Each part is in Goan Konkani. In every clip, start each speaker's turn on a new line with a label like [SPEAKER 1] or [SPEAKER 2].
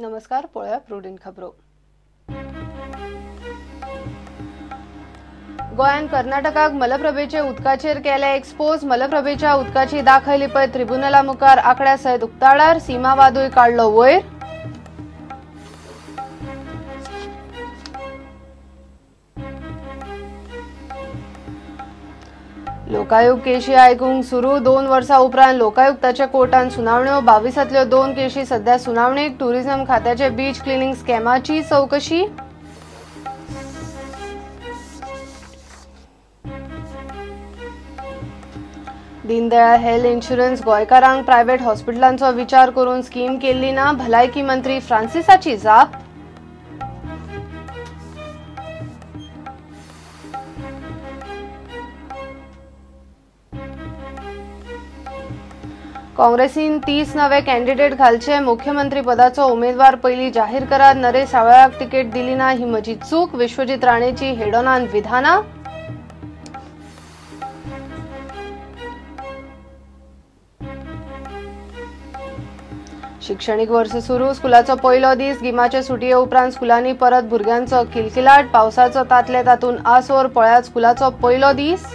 [SPEAKER 1] नमस्कार, पळोवया प्रुडंट खबरो. गोंयान कर्नाटकाक मलप्रभेचे उदकाचेर केले एक्सपोज. मलप्रभेच्या उदकाची दाखय लिपय त्रिब्युनला मुखार आंकड्या सयत उक्ताडार. सीमावादूय काडलो वयर. लोकायुक्त केशी आयकूंक सुरू. 2 वर्सां उपरांत लोकायुक्ताच्या कोर्टान सुनावण्यो. 22तल्यो 2 केशी सध्या सुनावणेक. टुरिझम खात्याचे बीच क्लिनिंग स्कॅमाची चवकशी. दीनदयाळ हेल्थ इन्शुरन्स गोंयकारांक प्रायव्हेट हॉस्पिटलांचो विचार करून स्कीम केल्ली ना, भलायकी मंत्री फ्रांसिसाची जाप. काँग्रेसीन 30 नवे कॅन्डिडेट घालचे. मुख्यमंत्री पदाचो उमेदवार पयली जाहीर करात. नरेश सावळ्याक तिकेट दिली ना ही म्हजी चूक, विश्वजीत राणेची हेडोनान विधाना. शिक्षणीक वर्स सुरू. स्कुलाचो पयलो दीस. गिमाचे सुटये उपरांत स्कुलांनी परत भुरग्यांचो किलकिलाट. पावसाचो तातले तातूंत आसोर. पळयात स्कुलाचो पयलो दीस.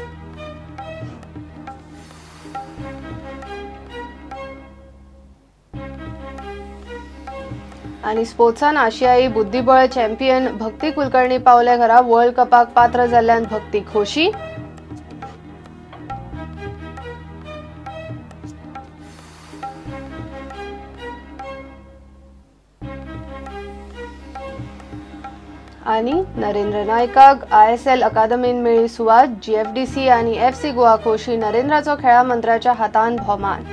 [SPEAKER 1] आनी स्पोर्ट्सान आशियाई बुद्धिबळ चॅम्पियन भक्ती कुलकर्णी पावले घरा. वर्ल्ड कपाक पात्र जाल्ल्यान भक्ती खोशी. आनी नरेंद्र नायकाक ISL अकादमीन मेळ्ळी सुवात. GFDC आनी FC Goa खोशी. नरेंद्राचो खेळा मंत्र्याच्या हातान भोवमान.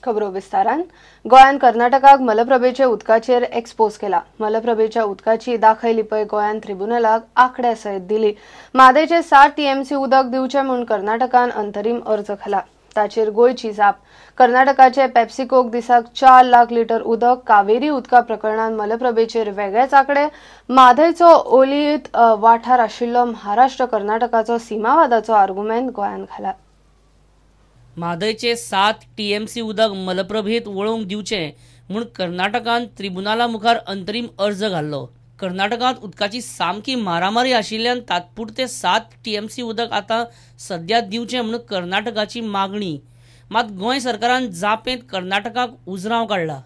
[SPEAKER 1] खबरो विस्तारान. गोंयान कर्नाटकाक मलप्रभेचे उदकाचेर एक्सपोज केला. मलप्रभेच्या उदकाची दाखय लिपय गोंयान त्रिब्युनलाक आंकड्या सयत दिली. म्हादयचे 7 TMC उदक दिवचे म्हूण कर्नाटकान अंतरीम अर्ज घाला. ताचेर गोंयची जाप. कर्नाटकाचे पेप्सिकोक दिसाक 4 लाख लिटर उदक. कावेरी उदका प्रकरणान मलप्रभेचेर वेगळेच आंकडे. म्हादयचो ओलीत वाठार आशिल्लो महाराष्ट्र कर्नाटकाचो सीमावादाचो आर्गुमेंट गोंयान घाला.
[SPEAKER 2] म्हादयचे 7 TMC उदक मलप्रभेत वळोवंक दिवचें म्हूण कर्नाटकान त्रिब्युनाला मुखार अंतरीम अर्ज घाल्लो. कर्नाटकांत उदकाची सामकी मारामारी आशिल्ल्यान तात्पुरते 7 TMC उदक आतां सद्या दिवचें म्हूण कर्नाटकाची मागणी. मात गोंय सरकारान जापेंत कर्नाटकाक उजराव काडला.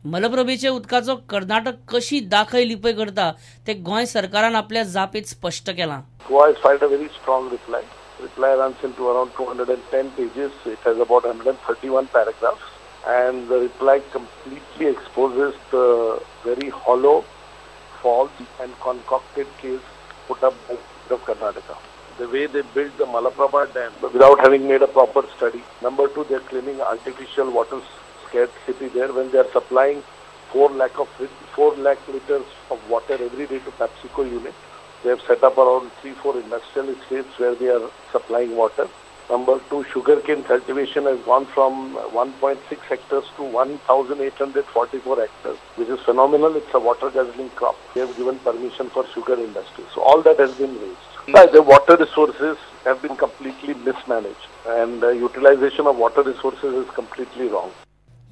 [SPEAKER 2] मलप्रभेच्या उदकाचो कर्नाटक कशी दाखय लिपय करता तें गोंय सरकारान आपल्या जापेंत स्पश्ट केलां.
[SPEAKER 3] Goa has filed a very strong reply. Reply runs into around 210 pages. It has about 131 paragraphs, and the reply completely exposes the very hollow, false and concocted case put up by the Karnataka. The way they built the Malaprabha dam without having made a proper study. Number 2, they are claiming artificial water scarcity there when they are supplying 4 lakh liters of water every day to PepsiCo unit. They have set up around 3-4 industrial estates where they are supplying water. Number 2, sugarcane cultivation has gone from 1.6 hectares to 1,844 hectares, which is phenomenal. It's a water guzzling crop. They have given permission for sugar industry. So all that has been raised. The water resources have been completely mismanaged and the utilization of water resources is completely wrong.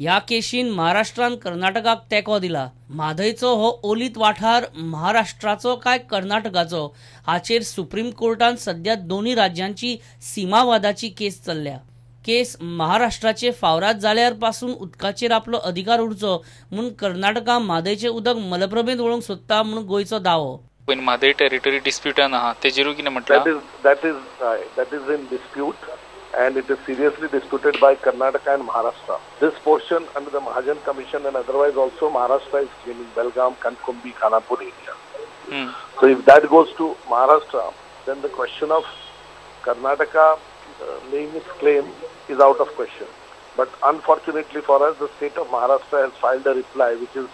[SPEAKER 2] ह्या केशीन महाराष्ट्रान कर्नाटकाक तेंको दिला. म्हादयचो हो ओलीत वाठार महाराष्ट्राचो काय कर्नाटकाचो हाचेर सुप्रीम कोर्टान सद्या दोनूय राज्यांची सीमावादाची केस चल्ल्या. केस महाराष्ट्राचे फावराद जाल्यार पासून उदकाचेर आपलो अधिकार उरचो म्हूण कर्नाटका म्हादयचें उदक मलप्रभेंत वळोवंक सोदता म्हूण गोंयचो दावो.
[SPEAKER 4] म्हादय टेरिटरी डिस्प्युटान आहा तेजेरूय कितें म्हटलां?
[SPEAKER 3] That is in dispute. And it is seriously disputed by Karnataka and Maharashtra. This portion under the Mahajan Commission and otherwise also Maharashtra is claiming Belgaum, Kankumbi, Khanapur area. So if that goes to Maharashtra, then the question of Karnataka laying its claim is out of question. But unfortunately for us, the state of Maharashtra has filed a reply which is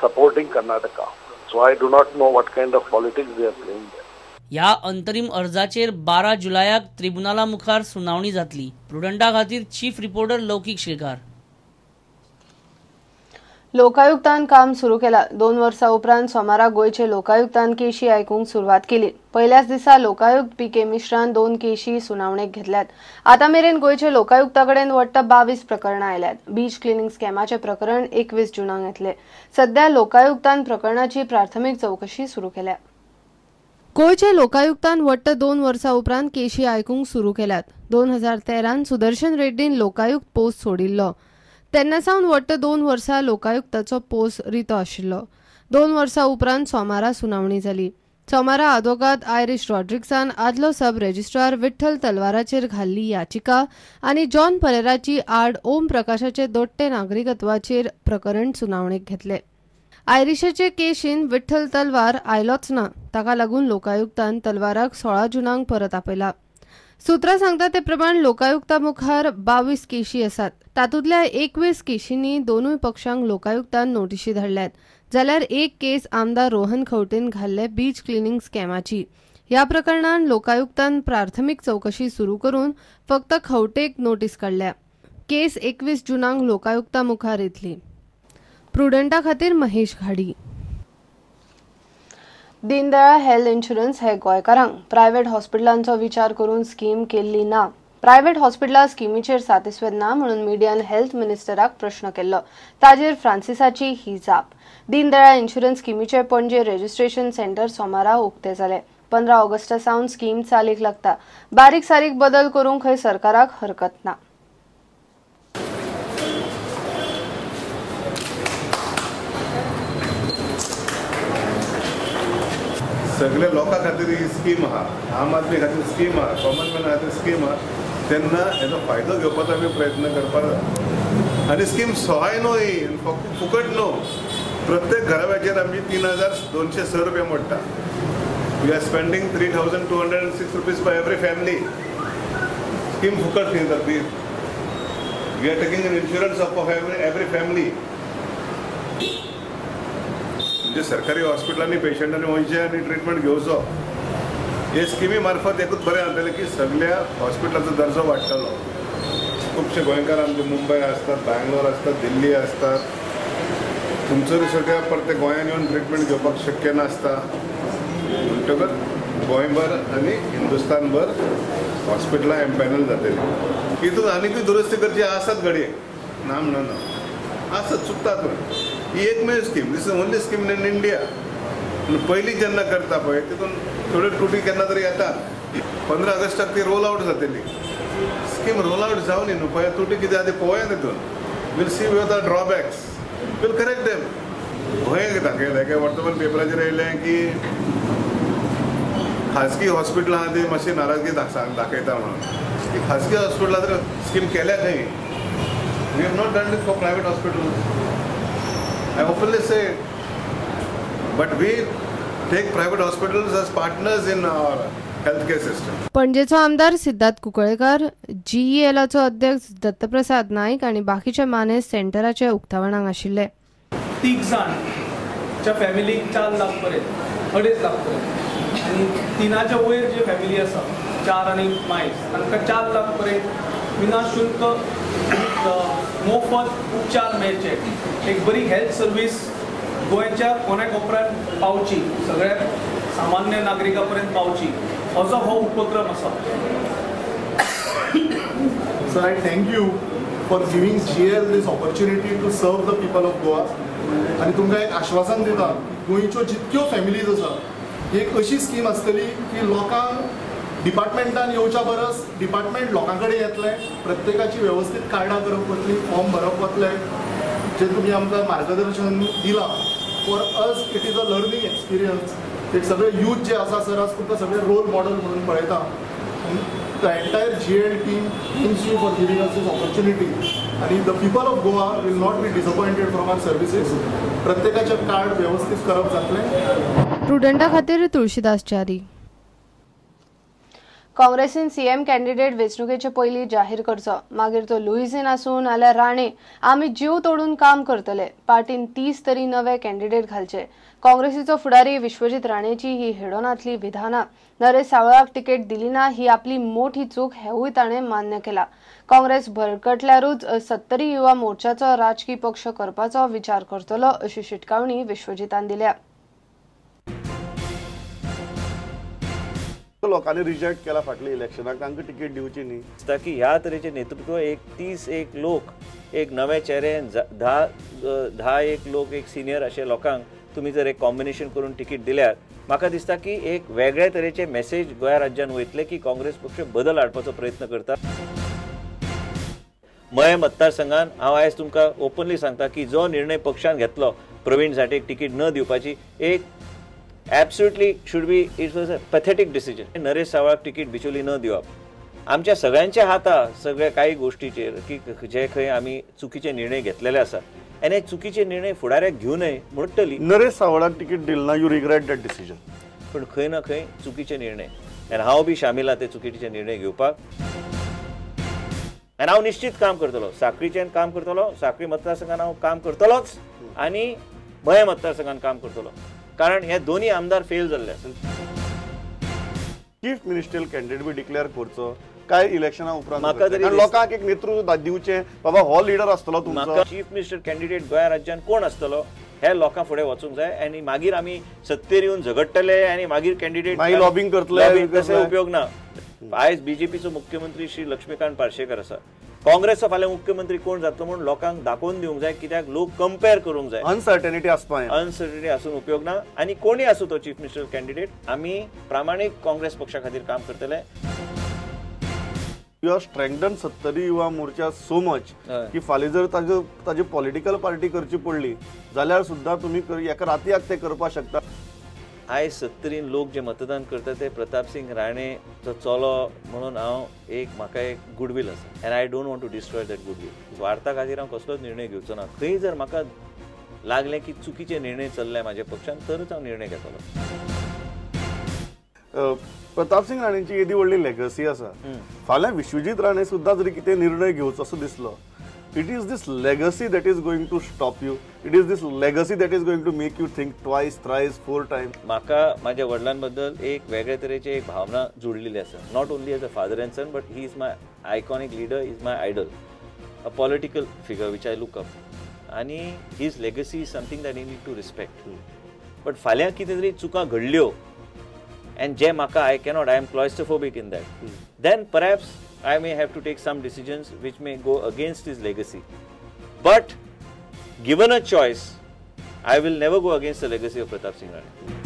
[SPEAKER 3] supporting Karnataka. So I do not know what kind of politics they are playing there.
[SPEAKER 2] ह्या अंतरीम अर्जाचेर 12 जुलयाक त्रिब्युनाला मुखार सुनावणी जातली. प्रुडंटा खातीर चीफ रिपोर्टर लौकीक शेकार.
[SPEAKER 1] लोकायुक्तान काम सुरू केला. 2 वर्सां उपरांत सोमारा गोंयचे लोकायुक्तान केशी आयकूंक सुरवात केली. पयल्याच दिसा लोकायुक्त पी के मिश्रान 2 केशी सुनावणेक घेतल्यात. आतां मेरेन गोंयचे लोकायुक्ता कडेन वट्ट 22 प्रकरणां आयल्यात. बीच क्लिनींग स्कॅमाचें प्रकरण 21 जूनाक येतलें. सध्या लोकायुक्तान प्रकरणाची प्राथमीक चवकशी सुरू केल्या. गोंयचे लोकायुक्तान वट्ट 2 वर्सां उपरांत केशी आयकूंक सुरू केल्यात. 2013 सुदर्शन रेड्डीन लोकायुक्त पोस्ट सोडिल्लो तेन्ना सावन वट्ट 2 वर्सां लोकायुक्ताचो पोस्ट रितो आशिल्लो. 2 वर्सां उपरांत सोमारा सुनावणी जाली. सोमारा आदवोगाद आयरिश रॉड्रिक्सान आदलो सब रजिस्ट्रार विठ्ठल तलवाराचेर घाल्ली याचिका आनी जॉन परेराची आड ओम प्रकाशाचे दोट्टे नागरिकत्वाचेर प्रकरण सुनावणेक घेतले. आयरिशाचे केशीन विठ्ठल तलवार आयलोच ना, ताका लागून लोकायुक्तान तलवाराक 16 जूनाक परत आपयला. सूत्रां सांगता ते प्रमाण लोकायुक्ता मुखार 22 केशी आसात. तातूंतल्या 21 केशींनी दोनूय पक्षांक लोकायुक्तान नोटिशी धाडल्यात. जाल्यार एक केस आमदार रोहन खंवटेन घाल्ले बीच क्लिनींग स्कॅमाची. ह्या प्रकरणान लोकायुक्तान प्राथमीक चवकशी सुरू करून फक्त खंवटेक नोटीस काडल्या. केस 21 जूनाक लोकायुक्ता मुखार येतली. प्रुडंटा खातीर महेश घाडी. दीनदयाळ हेल्थ इन्शुरन्स हे गोंयकारांक प्रायव्हेट हॉस्पिटलांचो विचार करून स्कीम केल्ली ना. प्रायव्हेट हॉस्पिटलां स्किमीचेर सातिस्वेद ना म्हणून मिडियान हेल्थ मिनिस्टराक प्रश्न केल्लो. ताजेर फ्रांसिसाची ही जाप. दीनदयाळ इन्शुरन्स स्किमीचे पणजे रेजिस्ट्रेशन सेंटर सोमारा उक्ते जाले. 15 ऑगस्टा सावन स्कीम चालीक लागता. बारीक सारीक बदल करूंक खंय सरकाराक हरकत ना.
[SPEAKER 5] सगळे लोकां खातीर ही स्कीम आहा, आम आदमी खातीर स्कीम आहा, कॉमन मॅना खातीर स्कीम आहा, तेन्ना हेजो फायदो घेवपाचो आमी प्रयत्न करपाक जाय. आनी स्कीम सहाय न्हू ही, फुकट न्हू. प्रत्येक घराब्याचेर आमची 3206 रुपया मोडटा. We are spending 3206 rupees by every family. Scheme फुकट न्ही तर ती. We are taking an insurance of every family. म्हणजे सरकारी हॉस्पिटलांनी पेशंटांनी वयचें आनी ट्रिटमेंट घेवचो. हे स्किमी मार्फत एकूच बरें जातलें की सगळ्या हॉस्पिटलाचो दर्जो वाडटलो. खुबशे गोंयकार आमचे मुंबय आसतात, बँगलोर आसतात, दिल्ली आसतात. थंयसर सगळ्या परते गोंयांत येवन ट्रिटमेंट घेवपाक शक्य नासता. म्हणटकच गोंयभर आनी हिंदुस्तानभर हॉस्पिटलां एम्पॅनल जातलीं. हितून आनीकूय दुरुस्ती करची आसत घडये, ना म्हणना, आसत, चुकतात. ही एकमेव scheme, this is only scheme in India. पयलीं जेन्ना करता पळय तितून थोड्यो त्रुटी केन्ना तरी येतात. 15 ऑगस्टाक ती रोल आवट जातली. स्कीम रोल आवट जावनी न्हू, पळय त्रुटी कितें आहा ती पळोवया. तितून we'll see with the drawbacks, we'll correct them. भंय दाखयलें काय वर्तमान पेपराचेर येयलें की खाजगी हॉस्पिटलां आहा ती मातशी नाराजगी दाखयता म्हणून. ती खाजगी हॉस्पिटलां तर स्कीम केल्या खंय. We have not done it for private hospitals, I openly say, but we take private hospitals as partners in our healthcare system.
[SPEAKER 1] पणजेचो आमदार सिद्धार्थ कुंकळेकर, जीईएलाचो अध्यक्ष दत्तप्रसाद नाईक आनी बाकीचे मानेस सेंटराचे उक्तावणाक आशिल्ले.
[SPEAKER 6] 3 जाणच्या फॅमिलीक 4 लाख पर्यंत, 2.5 लाख पर्यंत, आनी 3च्या वयर जे फॅमिली आसा, 4 आनी मायज, तांकां 4 लाख पर्यंत विना शुल्क मोफत उपचार मेळचे. एक बरी हेल्थ सर्वीस गोंयच्या कोण्या कोपऱ्यात पावची, सगळ्या सामान्य नागरिकां पर्यंत पावची, असो हो उपक्रम आसा.
[SPEAKER 7] Sir, I thank you for giving GL this opportunity to serve the people of Goa. आनी तुमकां एक आश्वासन दिता, गोंयच्यो जितक्यो फॅमिलीज आसा, एक अशी स्कीम आसतली की लोकांक डिपार्टमेंटान येवच्या परस डिपार्टमेंट लोकां कडेन येतलें, प्रत्येकाची वेवस्थीत कार्डां करप वतली, फॉर्म भरप वतलें. जे तुमी आमकां मार्गदर्शन दिलां, for us it is a learning experience. एक सगळे यूथ जे आसा सर, आज तुमकां सगळे रोल मॉडल म्हणून पळयता. The entire GL team thanks you for giving us this opportunity. आनी the people of Goa will not be disappointed from our services. प्रत्येकाचें कार्ड वेवस्थीत करप जातलें.
[SPEAKER 1] प्रुडंटा खातीर तुळशीदास च्यारी. काँग्रेसीन सीएम कॅन्डिडेट वेंचणुकेचे पयलीं जाहीर करचो, मागीर तो लुईझीन आसूं नाल्यार राणे, आमी जीव तोडून काम करतले. पार्टीन 30 तरी नवे कॅन्डिडेट घालचे. काँग्रेसीचो फुडारी विश्वजीत राणेची ही हेडोनांतली विधानां. नरेश सावळाक तिकेट दिली ना ही आपली मोठी चूक हेवूय ताणें मान्य केला. काँग्रेस भरकटल्यारूच सत्तरी युवा मोर्चाचो राजकी पक्ष करपाचो विचार करतलो अशी शिटकावणी विश्वजीतान दिल्या.
[SPEAKER 8] लोकांनी रिजेक्ट केला फाटल्या इलेक्शनाक, तांकां तिकेट दिवची न्ही.
[SPEAKER 9] दिसता की ह्या तरेचे नेतृत्व एक 30 एक लोक एक नवे चेहरे 10 एक लोक एक सिनियर अशे लोकांक तुमी जर एक कॉम्बिनेशन करून तिकीट दिल्यार म्हाका दिसता की एक वेगळे तरेचे मेसेज गोंया राज्यान वयतले की काँग्रेस पक्ष बदल हाडपाचो प्रयत्न करता. मये मतदारसंघान हांव आयज तुमकां ओपनली सांगता की जो निर्णय पक्षान घेतलो प्रवीण झांटेक तिकीट न दिवपाची एक absolutely should be, it was a pathetic decision. Naresh सावळाक ticket Bicholim न दिवप आमच्या सगळ्यांच्या हाता सगळ्या काही गोष्टीचेर की जे खंय आमी चुकीचे निर्णय घेतलेले आसा आनी चुकीचे निर्णय फुडाऱ्याक घेवं नये म्हणटली.
[SPEAKER 8] नरेश सावळाक तिकीट दिल ना, you regret that decision.
[SPEAKER 9] पण खंय ना खंय चुकीचे निर्णय आनी हांव बी शामील आहा ते चुकीचे निर्णय घेवपाक आनी हांव निश्चित काम करतलो. साखळीच्यान काम करतलो, साखळी मतदारसंघान हांव काम करतलोच आनी मये मतदारसंघान काम करतलो, कारण हे दोन्ही आमदार फेल जाल्ले आसा.
[SPEAKER 8] चीफ मिनिस्ट्रियल कॅन्डिडेट बी डिक्लेअर करचो काय इलेक्शना उपरांत लोकांक एक नेतृत्व दिवचें, बाबा हो लिडर आसतलो तुमचो.
[SPEAKER 9] चीफ मिनिस्टर कॅन्डिडेट गोंया राज्यान कोण आसतलो हे लोकां फुडें वचूंक जाय आनी मागीर आमी सत्तेर येवन झगडटले आनी मागीर कॅन्डिडेट
[SPEAKER 8] मागीर लॉबिंग करतले,
[SPEAKER 9] तसो उपयोग ना. आयज बीजेपीचो मुख्यमंत्री श्री लक्ष्मीकांत पार्सेकर आसा, काँग्रेसचो फाल्यां मुख्यमंत्री कोण जातलो म्हणून लोकांक दाखोवन दिवंक जाय, कित्याक लोक कंपेर करूंक जाय.
[SPEAKER 8] अनसर्टनिटी आसपा,
[SPEAKER 9] अनसर्टनिटी आसून उपयोग ना. आनी कोणी आसूं तो चीफ मिनिस्टर कॅन्डिडेट, आमी प्रामाणीक काँग्रेस पक्षा खातीर काम करतले.
[SPEAKER 8] You have strengthen Sattari Yuva Morcha so much की फाल्यां जर ताजी पॉलिटिकल पार्टी करची पडली जाल्यार सुद्दां तुमी एका रातयाक ते करपाक शकता.
[SPEAKER 9] आयज सत्तरीन लोक जे मतदान करता ते प्रतापसिंग राणेचो चलो म्हणून हांव एक म्हाका एक गुडवील आसा and I don't want to destroy that goodwill. स्वार्था खातीर हांव कसलोच निर्णय घेवचो ना. खंय जर म्हाका लागलें की चुकीचे निर्णय चल्ले म्हाज्या पक्षान तरच हांव निर्णय घेतलो.
[SPEAKER 8] प्रतापसिंग राणेची येदी व्हडली लेगसी आसा, फाल्यां विश्वजीत राणे सुद्दां जरी कितें निर्णय घेवचो असो दिसलो, it is this legacy that is going to stop you, it is this legacy that is going to make you think twice, thrice, 4 times.
[SPEAKER 9] म्हाका माझ्या वडिलांबद्दल एक वेगळे तरेची एक भावना जुडलेली आसा. Not only as a father and son, but he is my iconic leader, is my idol, a political figure which I look up. आनी his legacy is something that you need to respect. But फाल्यां कितें तरी चुका घडल्यो एंड जे म्हाका I cannot, I am claustrophobic in that, then perhaps I may have to take some decisions which may go against his legacy. But given a choice, I will never go against the legacy of Pratap Singh Rane.